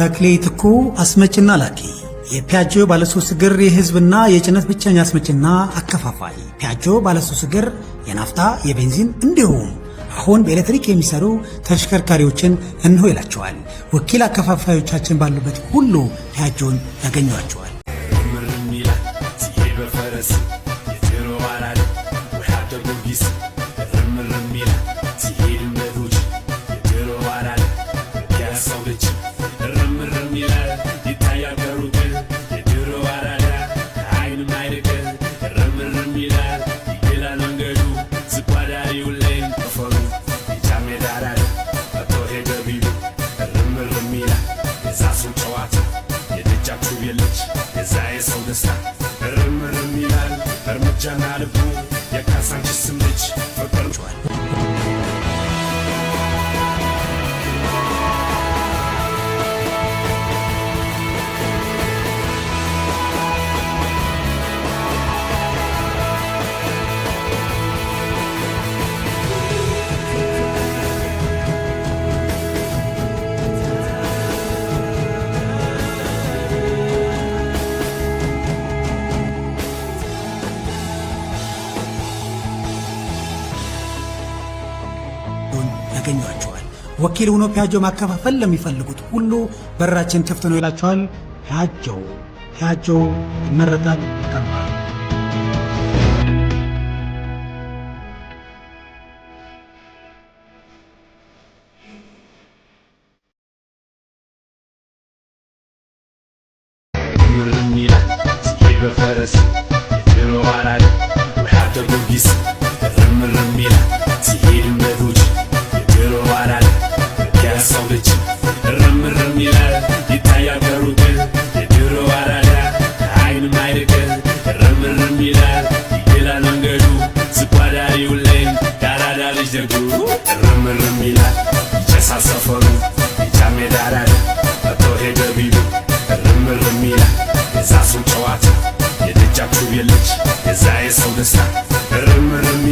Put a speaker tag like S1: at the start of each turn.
S1: ተክሌ ትኩ አስመጭና ላኪ፣ የፒያጆ ባለሶስት እግር የህዝብና የጭነት ብቸኛ አስመጭና አከፋፋይ። ፒያጆ ባለሶስት እግር የናፍታ፣ የቤንዚን እንዲሁም አሁን በኤሌክትሪክ የሚሰሩ ተሽከርካሪዎችን እንሆ ይላቸዋል። ወኪል አከፋፋዮቻችን ባሉበት ሁሉ ፒያጆን ያገኟቸዋል።
S2: ምርም ይላል ሲሄድ በፈረስ የድሮ አራዳ ወይ ሀብተ ጊዮርጊስ፣ እርምርም ይላል ሲሄድ እንደ ዶች የድሮ አራዳ የፒያሳው ልጅ፣ እርምርም ይላል ይታያል ከሩቅ የድሮ አራዳ ከዓይንም አይርቅ፣ እርምርም ይላል ይገላል መንገዱ ዝቋላ ይውለኝ ሰፈሩ የጃን ሜዳ አራዳ መጥቶ ሄደ ቢሉ፣ እርምርም ይላል የዛ ሰው ጨዋታ የደጃችሁ የልጅ የዛ የሰው ደስታ፣ እርምርም ይላል እርምጃና ልቡ የካሳንቺስም ልጅ ፍቅር።
S1: ያገኟቸዋል። ወኪል ሆኖ ፒያጆ ማከፋፈል ለሚፈልጉት ሁሉ በራችን ክፍት ነው ይላቸዋል። ፒያጆ፣ ፒያጆ ይመረጣል፣ ይቀርባል።
S2: ምርም ይላል ሲሄድ በፈረስ የድሮ አራዳ ወይ ሀብተ ጊዮርጊስ፣ እርምርም ይላል ሲሄድ እንደ ዶች የድሮ አራዳ የፒያሳው ልጅ፣ እርምርም ይላል ይታያል ከሩቅ የድሮ አራዳ ከዓይንም አይርቅ፣ እርምርም ይላል ይገላል መንገዱ ዝቋላ ይውለኝ የአራዳ ልጅ ደጉ፣ እርምርም ይላል ይጨሳል ሰፈሩ የጃን ሜዳ አራዳ መጥቶ ሄደ ቢሉ።